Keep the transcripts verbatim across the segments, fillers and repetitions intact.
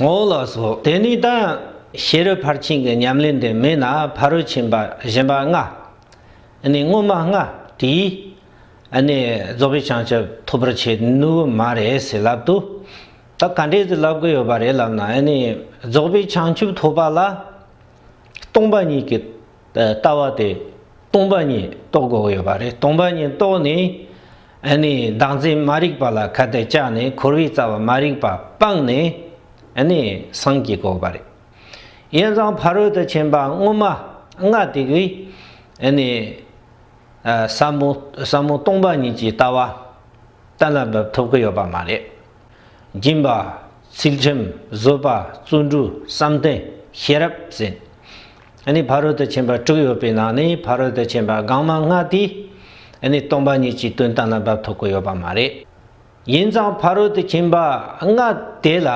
འོ་ལགས་སོ། དེ་ནས་ད་ཤེས་རབ་ཕར་ཕྱིན་གྱི་ཉམས་ལེན་དེ་མེད་ན་ཕ་རོལ་ཕྱིན་པ་གཞན་པ་ལྔ། ཨ་ནི་སྔོན་མ་ལྔ་དེས་ཨ་ནི་རྫོགས་པའི་བྱང་ཆུབ་ཐོབ་པར་བྱེད་ནུས་མ་རེད་ཟེར་ལབ་དུས། ད་ག་འདྲས་ཟེར་ལབ་དགོས་ཡོད་པ་རེད་ལབ་ན། ཨ་ནི་རྫོགས་པའི་བྱང་ཆུབ་ཐོབ་པ་ལ་སྟོང་པ་ཉིད་ཀྱི་ལྟ་བ་དེ། སྟོང་པ་ཉིད་རྟོགས་དགོས་ཡོད་པ་རེད། སྟོང་པ་ཉིད་རྟོགས་ནས་ཨ་ནི་བདག་འཛིན་མ་རིག་པ་ལ་ཁ་གཏད་བཅག་ནས་འཁོར་བའི་རྩ་བ་མ་རིག་པ་སྤངས་ནས་ཨ་ནི་སངས་རྒྱས་དགོས་པ་རེད། ཡིན་ཙང་ཕ་རོལ་ཏུ་ཕྱིན་པ་སྔོན་མ་ལྔ་དེ་གིས་ཨ་ནི་ཨ་ཟབ་མོ་ཟབ་མོ་སྟོང་པ་ཉིད་ཀྱི་ལྟ་བ་གཏན་ལ་འབེབས་ཐུབ་ཀྱི་ཡོད་པ་མ་རེད། སྦྱིན་པ། ཚུལ་ཁྲིམས། བཟོད་པ། བརྩོན་འགྲུས། བསམ་གཏན། ཤེས་རབ་ཟེར། ཨ་ནི་ཕ་རོལ་ཏུ་ཕྱིན་པ་དྲུག་ཡོད་པའི་ནང་ནས་ཕ་རོལ་ཏུ་ཕྱིན་པ་གོང་མ་ལྔ་དེས་ཨ་ནི་སྟོང་པ་ཉིད་ཀྱི་དོན་གཏན་ལ་འབེབས་ཐུབ་ཀྱི་ཡོད་པ་མ་རེད། ཡིན་ཙང་ཕ་རོལ་ཏུ་ཕྱིན་པ་ལྔ་དེ་ལ་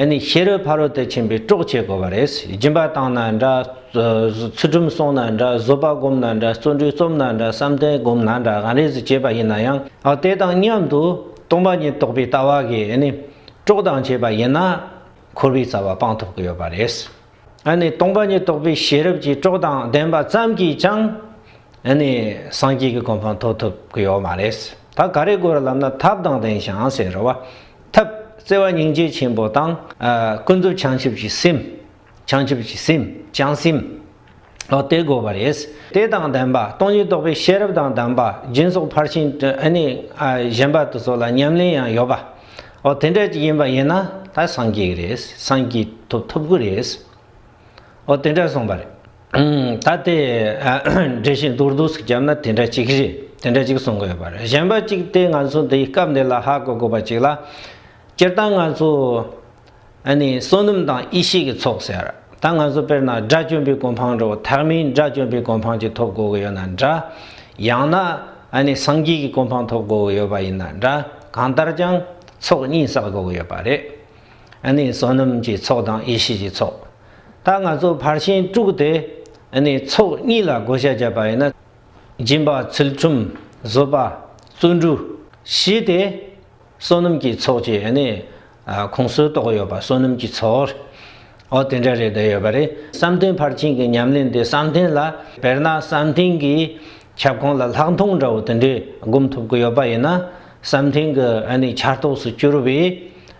ཨ་ནི་ཤེས་རབ་ཕ་རོལ་ཏུ་ཕྱིན་པའི་གྲོགས་བྱེད་དགོས་པ་རེད། སྦྱིན་པ་བཏང་ན་འདྲ། ཚུལ་ཁྲིམས་སྲུང་ན་འདྲ། བཟོད་པ་སྒོམ་ན་འདྲ། བརྩོན་འགྲུས་རྩོམ་ན་འདྲ། བསམ་གཏན་སྒོམ་ན་འདྲ། ག་རེ་ཟིག་བྱས་པ་ཡིན་ན་ཡང་། ཨ་དེ་དང་མཉམ་དུ་སྟོང་པ་ཉིད་རྟོགས་པའི་ལྟ་བ་གི་ཨ་ནི་གྲོགས་དང་བྱས་པ་ཡིན་ན་འཁོར་བའི་རྩ་བ་སྤང་ཐུབ་ཀྱི་ཡོད་པ་རེད། ཨ་ནི་སྟོང་པ་ཉིད་རྟོགས་པའི་ཤེས་རབ་ཀྱི་གྲོགས་དང་ལྡན་པ་ཙམ་གྱིས་ཀྱང་ཨ་ནི་སངས་རྒྱས་ཀྱི་གོ་འཕང་ཐོབ་ཐུབ་ཀྱི་ཡོད་མ་རེད། ད་ག་རེ་དགོས་རེད་ལབ་ན་ཐབས་དང་ལྡན་ཞིང་ཟེར་བ། ཐབས་བརྩེ་བ་སྙིང་རྗེ་ཆེན་པོ་དང་། ཨ་ཀུན་རྫོབ་བྱང་ཆུབ་ཀྱི་སེམས། བྱང་ཆུབ་ཀྱི་སེམས། བྱང་སེམས། ཨོ་དེ་དགོས་པ་རེད། དེ་དང་ལྡན་པ། སྟོང་ཉིད་རྟོགས་པའི་ཤེས་རབ་དང་ལྡན་པ། སྦྱིན་སོགས་ཕར་ཕྱིན་ཨ་ནི་ཨ་གཞན་པ་དེ་ཚོ་ལ་ཉམས་ལེན་ཡང་ཡོད་པ། ཨོ་དེ་འདྲ་ཅིག་ཡིན་པ་ཡིན་ན་ད་སངས་རྒྱས་ཀྱི་རེད། སངས་རྒྱས་ཐོབ་ཐུབ་ཀྱི་རེད། ཨོ་དེ་འདྲ་གསུངས་པ་རེད། ཨུམ། ད་དེ་ཨ་འགྲེལ་བཤད་མདོར་བསྡུས་ཤིག་བརྒྱབ་ན་དེ་འདྲ་ཅིག་རེད། དེ་འདྲ་ཅིག་གསུང་གི་ཡོད་པ་རེད། གཞན་པ་ཅིག་དེ་ང་ཚོ་འདི་སྐབས་འདི་ལ་ཧ་གོ་དགོས་པ་ཅིག་ལ། སྤྱིར་བཏང་ང་ཚོ་ཨ་ནི་བསོད་ནམས་དང་ཡེ་ཤེས་ཀྱི་ཚོགས་ཟེར། ད་ང་ཚོ་དཔེར་ན་དགྲ་བཅོམ་པའི་གོ་འཕང་འགྲོ། ཐེག་དམན་དགྲ་བཅོམ་པའི་གོ་འཕང་ཅིག་ཐོབ་དགོས་ཀྱི་ཡོད་ན་འདྲ། ཡང་ན་ཨ་ནི་སངས་རྒྱས་ཀྱི་གོ་འཕང་ཐོབ་དགོས་ཀྱི་ཡོད་པ་ཡིན་ན་འདྲ། གང་ལྟར་ཀྱང་ཚོགས་གཉིས་བསགས་དགོས་ཀྱི་ཡོད་པ་རེད། ཨ་ནི་བསོད་ནམས་ཀྱི་ཚོགས་དང་ཡེ་ཤེས་ཀྱི་ཚོགས། ད་ང་ཚོ་ཕར་ཕྱིན་དྲུག་དེ་ཨ་ནི་ཚོགས་གཉིས་ལ་བགོ་བཤའ་བརྒྱབ་པ་ཡིན་ན། སྦྱིན་པ། ཚུལ་ཁྲིམས། བཟོད་པ། བརྩོན་འགྲུས། བཞི་དེ་བསོད་ནམས་ཀྱི་ཚོགས་ཀྱི་ཨ་ནི་ཨ་ཁོངས་སུ་གཏོགས་ཡོད་པ། བསོད་ནམས་ཀྱི་ཚོགས། ཨོ་དེ་འདྲ་རེད་བསྡད་ཡོད་པ་རེད། བསམ་གཏན་ཕར་ཕྱིན་གྱི་ཉམས་ལེན་དེ་བསམ་གཏན་ལ། དཔེར་ན་བསམ་གཏན་གྱི་ཁྱབ་ཁོངས་ལ་ལྷག་མཐོང་འདྲ་བོ་དེ་འདྲས་སྒོམ་ཐུབ་ཀྱི་ཡོད་པ་ཡིན་ན། བསམ་གཏན་གྱི་ཨ་ནི་ཆར་གཏོགས་སུ་གྱུར་པའི་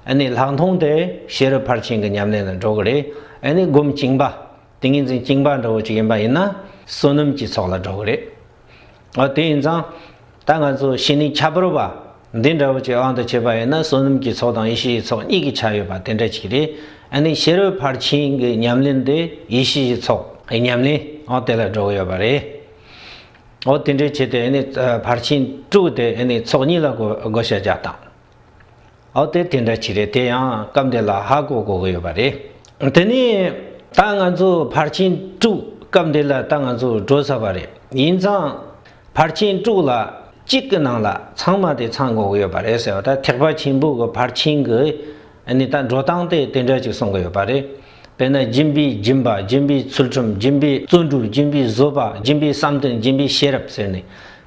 ཨ་ནི་ལྷག་མཐོང་དེ་ཤེས་རབ་ཕར་ཕྱིན་གྱི་ཉམས་ལེན་ལ་འགྲོ་གི་རེད། ཨ་ནི་སྒོམ་བཅིངས་པ། ཏིང་ངེ་འཛིན་བཅིངས་པ་འདྲ་བོ་ཅིག་ཡིན་པ་ཡིན་ན་བསོད་ནམས་ཀྱི་ཚོགས་ལ་འགྲོ་གི་རེད། འོ་དེ་ཡིན་ཙང་། ད་ང་ཚོ་ཤེས་ནི་ཁྱད་པར་བ་འདི་འདྲ་བོ་ཅིག་དབང་དུ་བྱས་པ་ཡིན་ན་བསོད་ནམས་ཀྱི་ཚོགས་དང་ཡེ་ཤེས་ཀྱི་ཚོགས་གཉིས་ཀྱི་ཆ་ཡོད་པ་དེ་འདྲ་ཅིག་རེད། ཨ་ནི་ཤེས་རབ་ཕར་ཕྱིན་གྱི་ཉམས་ལེན་དེ་ཡེ་ཤེས་ཀྱི་ཚོགས་ཉམས་ལེན་འོ་དེ་ལ་འགྲོ་གི་ཡོད་པ་རེད། འོ་དེ་འདྲའི་ཆེད་དུ་ཨ་ནི་ཕར་ཕྱིན་དྲུག་དེ་ཨ་ནི་ཚོགས་གཉིས་ལ་བགོ་བགོ་བཤའ་རྒྱག་སྟངས། ཨོ་དེ་དེ་འདྲ་ཅིག་རེད། དེ་ཡང་སྐབས་འདི་ལ་ཧ་གོ་དགོས་ཀྱི་ཡོད་པ་རེད། དེ་ནས་ད་ང་ཚོ་ཕར་ཕྱིན་དྲུག་སྐབས་འདི་ལ་ད་ང་ཚོ་འགྲོ་ཚར་བ་རེད། ཡིན་ཙང་ཕར་ཕྱིན་དྲུག་ལ་གཅིག་གི་ནང་ལ་ཚང་མ་དེ་ཚང་དགོས་ཀྱི་ཡོད་པ་རེད་ཟེར་བ། ད་ཐེག་པ་ཆེན་པོ་གི་ཕར་ཕྱིན་གྱི་ཨ་ནི་ད་འགྲོ་སྟངས་དེ་དེ་འདྲ་ཅིག་གསུང་གི་ཡོད་པ་རེད། དཔེར་ན་སྦྱིན་པའི་སྦྱིན་པ། སྦྱིན་པའི་ཚུལ་ཁྲིམས། སྦྱིན་པའི་བརྩོན་འགྲུས། སྦྱིན་པའི་བཟོད་པ། སྦྱིན་པའི་བསམ་གཏན། སྦྱིན་པའི་ཤེས་རབ་ཟེར་ནས།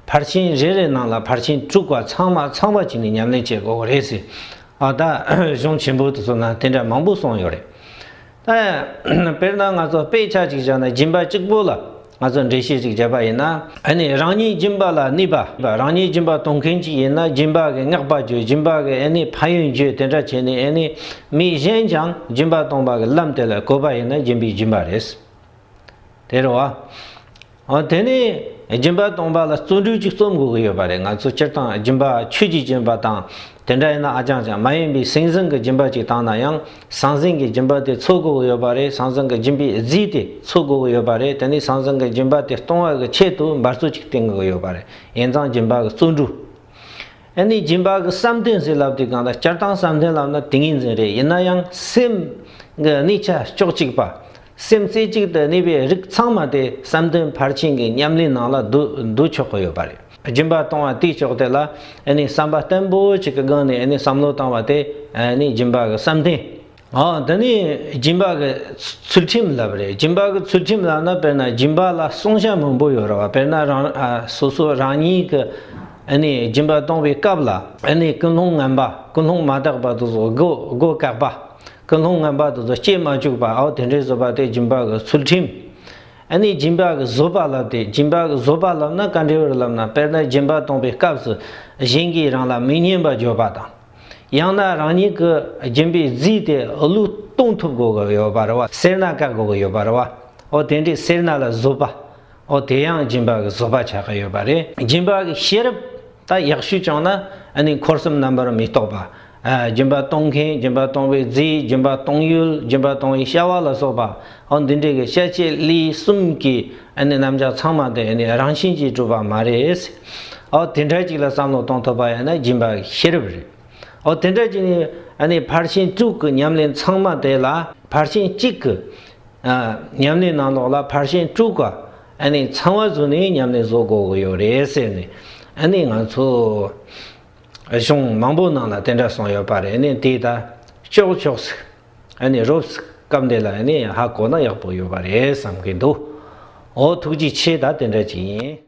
ཕར་ཕྱིན་རེ་རེ་ནང་ལ་ཕར་ཕྱིན་དྲུག་པ་ཚང་མ་ཚང་བ་བྱས་ནས་ཉམས་ལེན་བྱེད་དགོས་རེད་ཟེར། ཨ་ད་གཞུང་ཆེན་པོ་དེ་ཚོ་ནང་དེ་འདྲ་མང་པོ་གསུངས་ཡོད་རེད། ད་དཔེར་ན་ང་ཚོ་དཔེ་ཆ་གཅིག་བཞག་ན་སྦྱིན་པ་གཅིག་པོ་ལ་ང་ཚོ་འགྲེལ་བཤད་ཅིག་བརྒྱབ་པ་ཡིན་ན། ཨ་ནི་རང་ཉིད་སྦྱིན་པ་ལ་གནས་པ། རང་ཉིད་སྦྱིན་པ་གཏོང་མཁན་ཅིག་ཡིན་ན་སྦྱིན་པ་གི་བསྔགས་པ་བརྗོད། སྦྱིན་པ་གི་ཨ་ནི་ཕན་ཡོན་བརྗོད། དེ་འདྲ་བྱས་ནས་ཨ་ནི་མི་གཞན་ཀྱང་སྦྱིན་པ་གཏོང་བ་གི་ལམ་དེ་ལ་བཀོད་པ་ཡིན་ན་སྦྱིན་པའི་སྦྱིན་པ་རེད། དེ་རེད་བ། འོ་དེ་ནས་སྦྱིན་པ་གཏོང་བ་ལ་བརྩོན་འགྲུས་ཅིག་རྩོམ་དགོས་ཀྱི་ཡོད་པ་རེད། ང་ཚོ་སྤྱིར་བཏང་སྦྱིན་པ་ཆོས་ཀྱི་སྦྱིན་པ་དང་དེ་འདྲ་ཡིན་ན་ཨ་ཅང་ཅང་མ་ཡིན་པའི་སེམས་བཟང་གི་སྦྱིན་པ་ཅིག་བཏང་ན་ཡང་སེམས་བཟང་གི་སྦྱིན་པ་དེ་འཚོལ་དགོས་ཀྱི་ཡོད་པ་རེད། སེམས་བཟང་གི་སྦྱིན་པའི་རྫས་དེ་འཚོལ་དགོས་ཀྱི་ཡོད་པ་རེད། དེ་ནས་སེམས་བཟང་གི་སྦྱིན་པ་དེ་གཏོང་བ་གི་ཆེད་དུ་འབད་རྩོལ་ཅིག་བསྟེན་དགོས་ཀྱི་ཡོད་པ་རེད། ཡིན་ཙང་སྦྱིན་པ་གི་བརྩོན་འགྲུས། ཨ་ནི་སྦྱིན་པ་གི་བསམ་གཏན་ཟེར་ལབ་དུས་གང་ལྟར་སྤྱིར་བཏང་བསམ་གཏན་ལབ་ན་ཏིང་ངེ་འཛིན་རེད། ཡིན་ན་ཡང་སེམས་ཀྱི་གནས་ཆ་ཕྱོགས་གཅིག་པ། སེམས་རྩེ་གཅིག་ཏུ་གནས་པའི་རིགས་ཚང་མ་དེ་བསམ་གཏན་ཕར་ཕྱིན་གྱི་ཉམས་ལེན་ནང་ལ་བསྡུ་བསྡུ་ཆོག་གི་ཡོད་པ་རེད། སྦྱིན་པ་གཏོང་བ་དེའི་ཕྱོགས་དེ་ལ་ཨ་ནི་བསམ་པ་བརྟན་པོ་ཅིག་གི་སྒང་ནས་ཨ་ནི་བསམ་བློ་བཏང་བ་དེ་ཨ་ནི་སྦྱིན་པ་གི་བསམ་གཏན། ཨ་དེ་ནས་སྦྱིན་པ་གི་ཚུལ་ཁྲིམས་ལབ་རེད། སྦྱིན་པ་གི་ཚུལ་ཁྲིམས་ལབ་ན་དཔེར་ན་སྦྱིན་པ་ལ་བསྲུང་བྱ་མང་པོ་ཡོད་རེད་བ། དཔེར་ན་རང་ཨ་སོ་སོ་རང་ཉིད་ཀྱི་ཨ་ནི་སྦྱིན་པ་གཏོང་བའི་སྐབས་ལ་ཨ་ནི་ཀུན་སློང་ངན་པ། ཀུན་སློང་མ་དག་པ་དེ་ཚོ་སྒོ་སྒོ་བཀག་པ། ཀུན་སློང་ངན་པ་དེ་ཚོ་སྐྱེ་མ་བཅུག་པ། འོ་དེ་འདྲའི་བཟོད་པ་དེ་སྦྱིན་པ་གི་ཚུལ་ཁྲིམས། ཨ་ནི་སྦྱིན་པ་གི་བཟོད་པ་ལབ་དེ། སྦྱིན་པ་གི་བཟོད་པ་ལབ་ན་ག་འདྲ་བར་ལབ་ན། དཔེར་ན་སྦྱིན་པ་གཏོང་བའི་སྐབས་སུ་གཞན་གྱིས་རང་ལ་མི་སྙན་པ་བརྗོད་པ་དང་། ཡང་ན་རང་ཉིད་ཀྱི་སྦྱིན་པའི་རྫས་དེ་བློས་གཏོང་ཐུབ་དགོས་ཀྱི་ཡོད་པ་རེད་བ། སེར་སྣ་བཀག་དགོས་ཀྱི་ཡོད་པ་རེད་བ། འོ་དེ་འདྲའི་སེར་སྣ་ལ་བཟོད་པ། འོ་དེ་ཡང་སྦྱིན་པ་གི་བཟོད་པ་ཆགས་ཀྱི་ཡོད་པ་རེད། སྦྱིན་པ་གི་ཤེས་རབ་ད་ཡག་ཤོས་བྱུང་ན། ཨ་ནི་འཁོར་གསུམ་རྣམ་པར་མི་རྟོག་པ། ཨ། སྦྱིན་པ་གཏོང་མཁན། སྦྱིན་པ་གཏོང་བའི་རྫས། སྦྱིན་པ་གཏོང་ཡུལ། སྦྱིན་པ་གཏོང་བའི་བྱ་བ་ལ་སོགས་པ། འོ་འདི་འདྲའི་གི་བྱ་བྱེད་ལས་གསུམ་གྱི་ཨ་ནི་རྣམ་གཞག་ཚང་མ་དེ་ཨ་ནི་རང་བཞིན་གྱིས་གྲུབ་པ་མ་རེད། འོ་དེ་འདྲ་ཅིག་ལ་བསམ་བློ་གཏོང་ཐུབ་པ་ཡིན་ན་སྦྱིན་པ་གི་ཤེས་རབ་རེད། འོ་དེ་འདྲ་ཅིག་ནི་ཨ་ནི་ཕར་ཕྱིན་དྲུག་གི་ཉམས་ལེན་ཚང་མ་དེ་ལ། ཕར་ཕྱིན་གཅིག་གི་ཨ། ཉམས་ལེན་ནང་ལོགས་ལ་ཕར་ཕྱིན་དྲུག་ག་ཨ་ནི་ཚང་བ་བཟོས་ནས་ཉམས་ལེན་བཟོ་དགོས་ཀྱི་ཡོད་རེད་ཟེར་ནས། ཨ་ནི་ང་ཚོ་གཞུང་མང་པོ་ནང་ལ་དེ་འདྲ་གསུངས་ཡོད་པ་རེད། ཨ་ནི་དེ་ད་ལྕོགས་ལྕོགས་ཟིག་ཨ་ནི་རོབ་ཟིག་སྐབས་འདི་ལ་ཨ་ནི་ཧ་གོ་ན་ཡག་པོ་ཡོད་པ་རེད་བསམ་གྱི་འདུག་འོ་ཐུགས་རྗེ་ཆེ། ད་དེ་འདྲ་ཅིག་ཡིན།